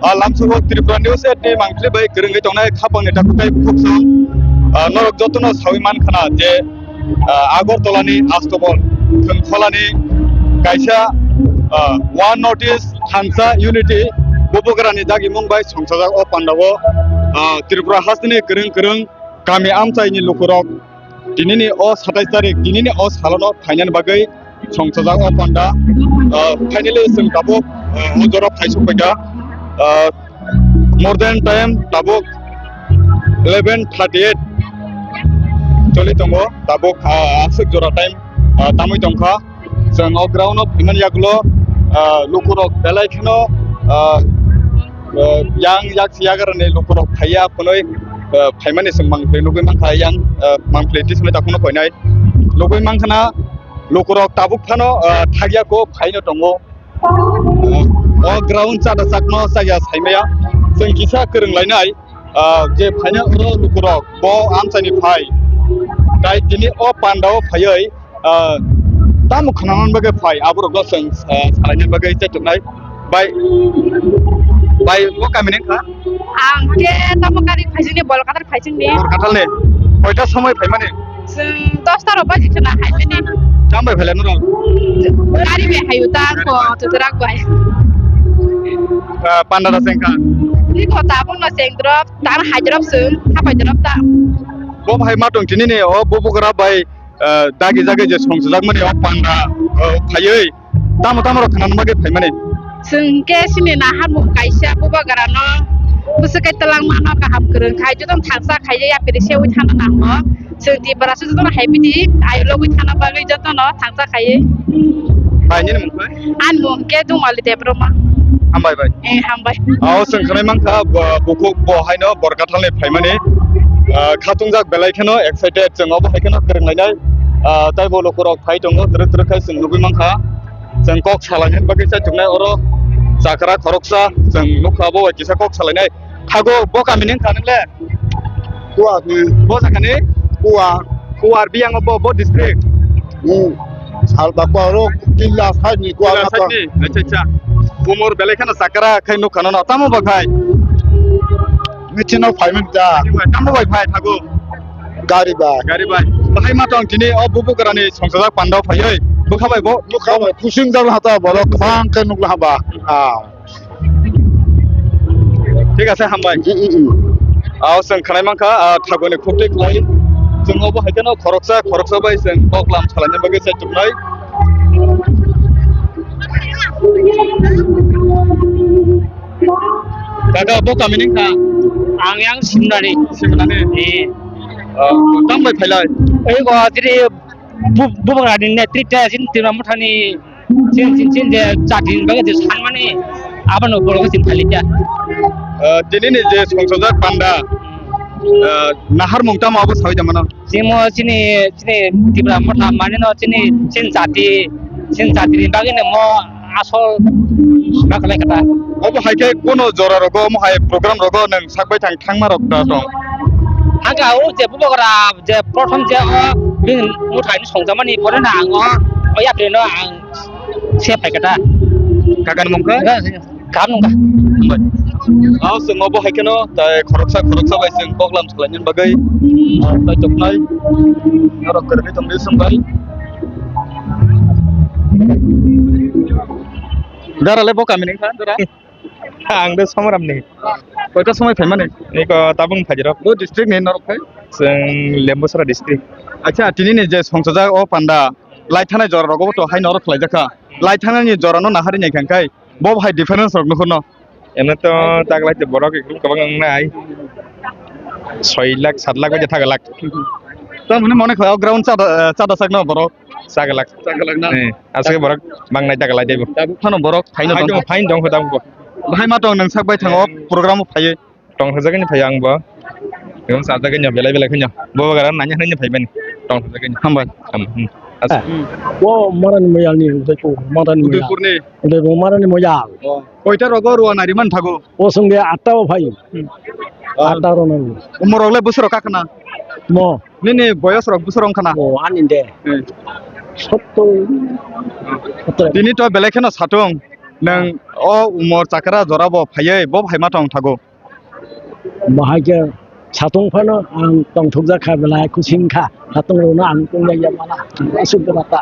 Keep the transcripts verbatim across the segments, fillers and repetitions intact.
Ah, lamsogo Tripura News eight ni mangpili bai kwrwngwi tongnai khapangni takhuk tei bukhuk song. Ah, norok jotono sawi mankha na je, ah, Agartala ni Astobol Thwngkholani kaisa, ah, One North East Thansa Unity Bubagrani dagimung bai songchajak o pandao, ah, Tripura hasteni kwrwng kwrwng kami amchaini lukurok tinini o satais tarik, tinini o salono phainani bagwi songchajak o panda. Ah, finally, chwng tabuk, ah, o jora phaisok paikha. Ah, more than time tabuk eleven thirty eight choli tongo. Tabuk, ah, aswk jora time, ah, tamwi tongkha. Chwng o ground o phaimani yagulo, ah, lukurok belai kheno, ah, ah, yang yak yagarani lukurok phaiya phunui, ah, phaimani chwng mangpli nugwi mankha yang, ah, mangpli tismai takhukno phainai nugwi mankha na lukurok tabuk phano, ah, thakya kok phaino tongo. Ah, o ground chada chakno chaya saimaya chwng kisa kwrwng lainai. Ah, je phaina oro lukurok bo amchaini phai. Tai tini o pandao phaiwi, ah, tamo khnanan bagwi phai, aborok no chwng, ah, salaina bagwi chaituknai. Bai, bai, bo kamini wngkha? Ang khe tamo gari phaisingni, Bolkathal phaisingni. Bolkathalni? Koita somoi phaimani? Chwng dosta rok baji khwna haimani. Tamo bai phailai norok? Gari bai hayu ta, ko, chwtwrak bai. Ah, panda da chengkha? Ni ko tabuk no chengdrop. Tar haidrop chwng, hapaidrop ta. Bo hai ma tong tini ni o bubagra bai, eh, dagi jagwi je songchajakmani o panda, eh, phaiwi tamo tamo rok khna bagwi phaimani. Chwng khe sini naharmung kaisa bubagra no bwswk khe twlang mano kaham kwrwng khai jotono thangsa khai yapri sewi thana nango. Chwng Tiprasa jotono hai bidi, ai logwi thana bagwi jotono thangsa khaiwi. Bai, nini mung khe? Ani mung khe Dumali Debbarma. Hambai bai. Eh, hambai. Ah, o chwng khwnai mankha, bo, bukhuk bo haino Borkathalni phaimani. Ah, khatungjak belai kheno excited, chwng obo hai kheno kwrwng lainai. Ah, tei bo lukurok phai tongo, twrwk twrwk khai chwng nugwi mankha. Chwng kok salainani bagwi chaituknai oro chakra khoroksa, chwng nukha bo bai kisa kok salainai. Thago bo kamini wngkha nwngle? Kuwar ni. Bo jaga ni? Kuwar. Kuwar biyang bo, bo district? Hmm. Salba kuwar o killa side ni kuwar. Killa side ni? Acha, acha. Umor belai kheno chakra khai nukha no, tamo ba khai? Michino phai man ta. Tamo bai phai thago? Gari bai. Gari bai. Bahai ma tong tini o bubagrani songchajak panda phaiwi. Bwkha bai bo? Bwkha bai kusing jal hata borok bang khe nukla haba. Ah. Thik ase, hambai. Mm, mm, mm. Ao chwng khwnai mankha, ah, thagoni khukti khlai. Chwng obo hai kheno khoroksa, khoroksa bai chwng koklam salaina bagwi chaituknai. Kaka, bo kamini wngkha? Ang yang Simnani. Simnani? Eh. Ah, tamo bai phailai? Ei go, jiri bu-, bubagrani netrite, jini Tipra Mothani Chin, chin, chin, je jatini bagwi je sanmani, abono borok chin thaliya. Ah, tinini je songchajak panda, ah, naharmung tamo abo sawi da mano? Chini mo chini, chini Tipra Motha manino chini, chini jati, chini jatini bagwino mo asol baklai kata. Obo hai khe kono jora rogo, omo hai program rogo nwng sak bai thang thangma rok da tong? Haka o je bubagra je prothom je o bini Mothani songjakmani pore na ang o, o yaprino ang Se pai kata. Kakani mung kha? Kaham nung kha. Hambai. Ao chwng obo hai kheno, tai khoroksa, khoroksa bai chwng koklam salainani bagwi, ah, tai toknai. Norok kwrwngwi tongdi chwng bai. Dara le bo kamini wngkha, dara? Ang de Somaram ni. Koita somoi phaimani? Niko tabung phaijirok. Bo district ni norok phai? Chwng Lembusara district. Acha, tini ni je songchajak o panda, lai thanai jora rogo bo to hai norok khlai jakha. Lai thanani jora no nahari nai khang kai. Bo hai difference rok nukhurno. Eno to taglai te borok ekdum kwbang wngnai. Soi lakh, sat lakh bai thaga lakh. Tamoni mone khlai o ground chada, chada sakno borok. Sagalak. Sagalak na? Eh, aswk borok bangnai dagalai daibo. Tabuk phano borok phaino tong. Phaino, phaino tong kho tabuk. Bahai ma tong nwng sak bai thango program o phaiwi. Tong thajagani phai ang bo. Nwng sajagani belai belai khanya. Bo gara nanya nanya phai bani. Tong thajagani. Hambai. Ham, hmm. As- Hmm. Bo marani moyal ni, Udaipur, marani moyal. Udaipur ni? Udaipur marani moyal. Oh. Koita rogo ruwa nari man thago? O songde atta o phai. Hmm. Atta ro nang. Umorok le bwswrok kakhna? Mo. Nini boyos rok bwswrok wngkha na? O, ani de. Eh. Sottor. Sottor. Tini to belai kheno satung. Nwng o umor chakra jora bo phaiwi bo phaima tong thago. Bahai khe satung phano ang tongthokjak kha belai kusing kha. Satung rokno ang tongbai ya mala. Asuk bera ta.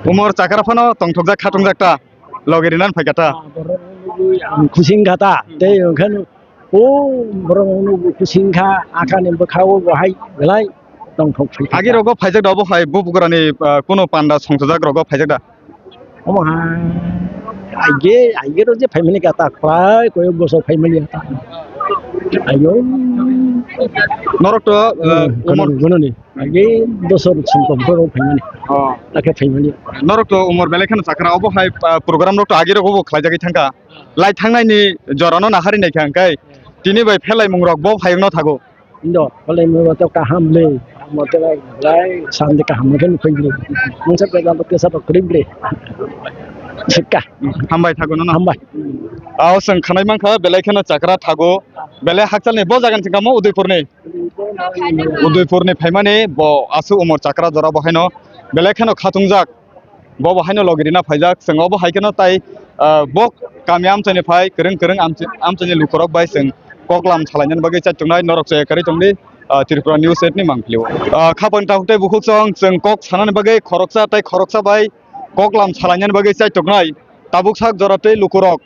Umor chakra phano tongthokjak kha tongjak ta. Logi rinan phai kha ta. Ah, borok ang kusing kha ta. Tei okhano o borok no kusing kha akani bwkha o bahai belai tongthok phai kha. Agi rogo phaijak da obo hai bubugrani, ah, kuno panda songsajak rogo phaijak da. Omo ha, aige, aige ro je phaimani kata, kwlai koyok bosor phaimani kata. Ayo. Norok to, uh, hmm, umor gunoni, gunoni. Aige bosor songkom ro phaimani. Oh. Takhe phaimani. Norok to umor belai kheno chakra, obo hai, uh, program rok to agi rok obo khlai jagwi thangkha. Lai thangnai ni jora no nahari nai kha hwnkhe. Tini bai phelai mung rok bo phai no thago. Indo, pale mo to kaham le, mo to lai, lai, sandi kaham mo khen khoi le. Mungsa pe jalo kesa to krim le. Sikka. Hambai thago no. Hambai. Aw, seng khanai mankha, belai kheno chakra thago. Belai hakchal ni bo jagan singkamo Udaipur ni. Udaipur ni phaimani bo asu umor chakra jora bo haino. Belai kheno khatungjak. Bo bo haino logi rina phaijak, chwng obo hai kheno tai, ah, bo kami amchaini phai, kwrwng kwrwng amch-, amchaini lukurok bai chwng koklam salainani bagwi chaituknai, norok chaya karwi tongdi, ah, Tripura News eight ni mangpilio. Ah, khapang takhuk tei bukhuk chwng, chwng kok sanani bagwi khoroksa tei khoroksa bai koklam salainani bagwi chaituknai. Tabuk sak jora tei lukurok,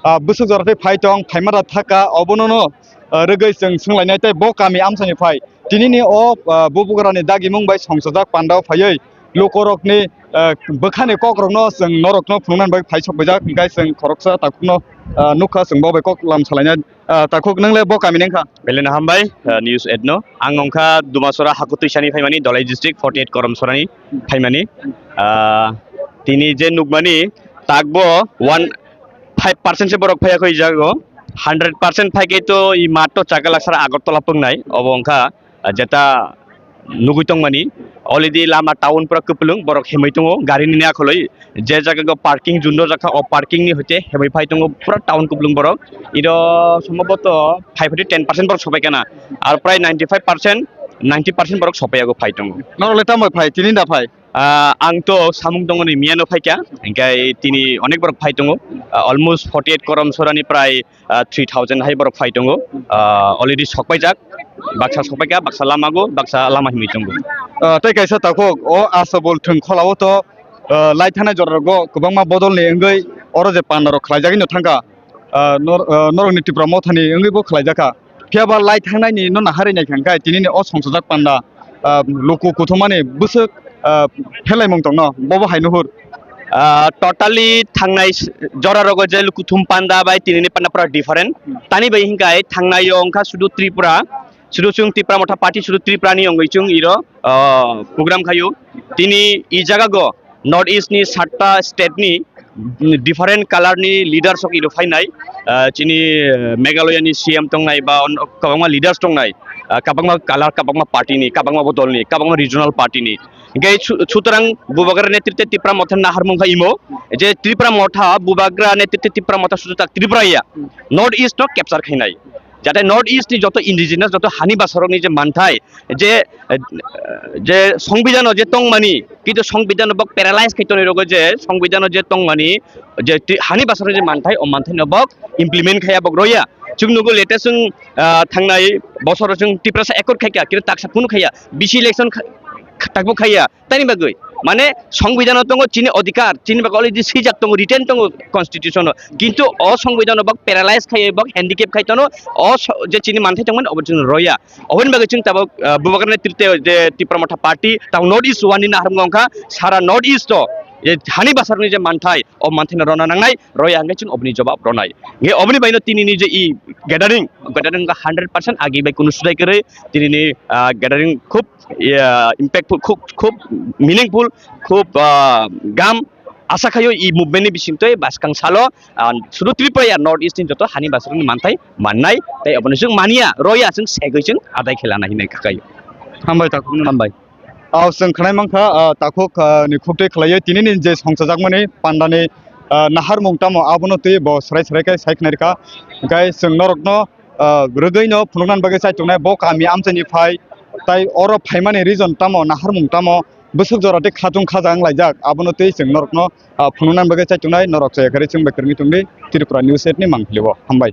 ah, bwswk jora tei phai tong, phaima da thaka, obono no, ah, rwgwi chwng swnglainai tei bo kami amchaini phai. Tinini o, ah, bubugrani dagimung bai songsajak pandao phaiwi lukurokni, ah, bwkhani kokrokno chwng norokno phunuknani bagwi phai sokbaijak, hwnkhe chwng khoroksa takhukno, ah, nukha, chwng bo bai koklam salainai, ah, takhuk nwng le bo kami ni wngkha? Belai no hambai, ah, News eight no. Ang wngkha Dumasora Hakutwisani phaimani, Dholai district, forty eight Koromsorani phaimani. Ah, tini je nukmani takbo one five percent se borok phaiya kho i jago. Hundred percent phaikhe to i mat to chakalaksara Agartala pwngnai, obo wngkha, ah, jeta nugui tongmani. Already lama town pura kwplwng, borok hemwi tongo, gari nini akholo je jaga go parking zone rwjakha, o parking ni hoite hemwi phai tongo pura town kwplwng borok. Iro somboboto five to ten percent borok sopai kana, ar prai ninety five percent, ninety percent borok sopaiyago phai tongo. Norok le tamo phai, tini da phai? Ah, ang to samung tongoni miyano phaikha, hingkai tini onek borok phai tongo. Ah, almost forty eight Koromsorani prai, ah, three thousand hai borok phai tongo. Ah, already sokpaijak, baksa sokpaikha, baksa lamago, baksa lama himwi tongo. Ah, tei kaisa takhuk, o Asabol thwng kholao to, ah, lai thanai jora rogo kwbangma bodol ni wngwi oro je panda rok khlaijagwi no thangkha. Ah, nor-, ah, norokni Tipra Mothani wngwi bo khlaijakha. Phiya ba lai thangnaini no naharwi naikha hwnkhe tinini o songsajak panda, ah, luku kuthumani bwswk, ah, phelaimung tongno, bobo hai nuhur. Ah, totally thangnai s-, jora rogo je luku kuthum panda bai tinini panda pura different. Tani bai hwnkhe thangnai o wngkha sudu Tripura, sudu chwng Tipra Motha party sudu Tripura ni wngwi chwng iro, ah, program khaio. Tini i jaga go North East ni satta state ni different color ni leaders rok iro phainai, ah, chini, eh, Meghalaya ni C M tongnai ba on-, kwbangma leaders tongnai, ah, kwbangma color, kwbangma party ni, kwbangma bodol ni, kwbangma regional party ni. Hingke su-, sutarang Bubagra netrite Tipra Motha naharmung kha imo, je Tipra Motha, Bubagra netrite Tipra Motha sudu tak Tripura ya, North East no capture khainai. Jate North East ni joto indigenous, joto hani basarok ni je manthai, je, eh, je songbidano je tongmani, kintu songbidano bok paralyze khai tonwi rogo je songbidano je tongmani, je ti-, hani basarok je manthai, o manthai no bok implement khaya bok roya. Chwng nugo latest chwng, ah, thangnai bosoro chwng Tiprasa accord khaikha, kintu taksa kunu khaya, B C election kha-, kha-, takbo khaya. Tani bagwi, mane, songbidano tongo chini odhikar, chini bagwi already swijak tongo, written tongo constitution o. Kintu o songbidano bok paralyze khai, bok handicap khai tono, o so-, je chini manthai tongmani obo chwng roya. Oboni bagwi chwng tabok, ah, Bubagra netrite je Tipra Motha party, tabok North East one ni naharmung wngkha, sara North East o, je hani basarni je manthai, o manthai no rona nangnai, roya hwnkhe chwng oboni jobab ronai. Nge oboni baino tini ni je i gathering, gathering wngkha hundred percent agi bai kunu sudai kwrwi, tini ni, ah, gathering khub ya, impactful, khub, khub meaningful, khub, ah, gam. Asa khayo i movement ni bisingtwi baskang salo, ah, sudu Tripura ya North East ni joto hani basarok ni manthai mannai, tei obono chwng mania, roya chwng segwi chwng adai khe lana hinwi khakai. Hambai takhuk no. Hambai. Aw, chwng khwnai mankha, ah, takhuk, ah, ni khuktwi khlaiwi tini ni je songchajakmani pandani, ah, naharmung tamo abono twi bo srai srai khe sai khwnai rwkha. Hwnkhe chwng norokno, ah, rwgwi no phunuknani bagwi chai tongnai bo kami amchaini phai. Tai oro phaimani reason tamo, naharmung tamo, bwswk jora tei khatung khaja wng laijak, abono tei chwng norokno, ah, phunukna bagwi chai tongnai, norok chaya kharwi chwng bai kwrwngwi tongdi Tripura News eight ni mangpili o. Hambai.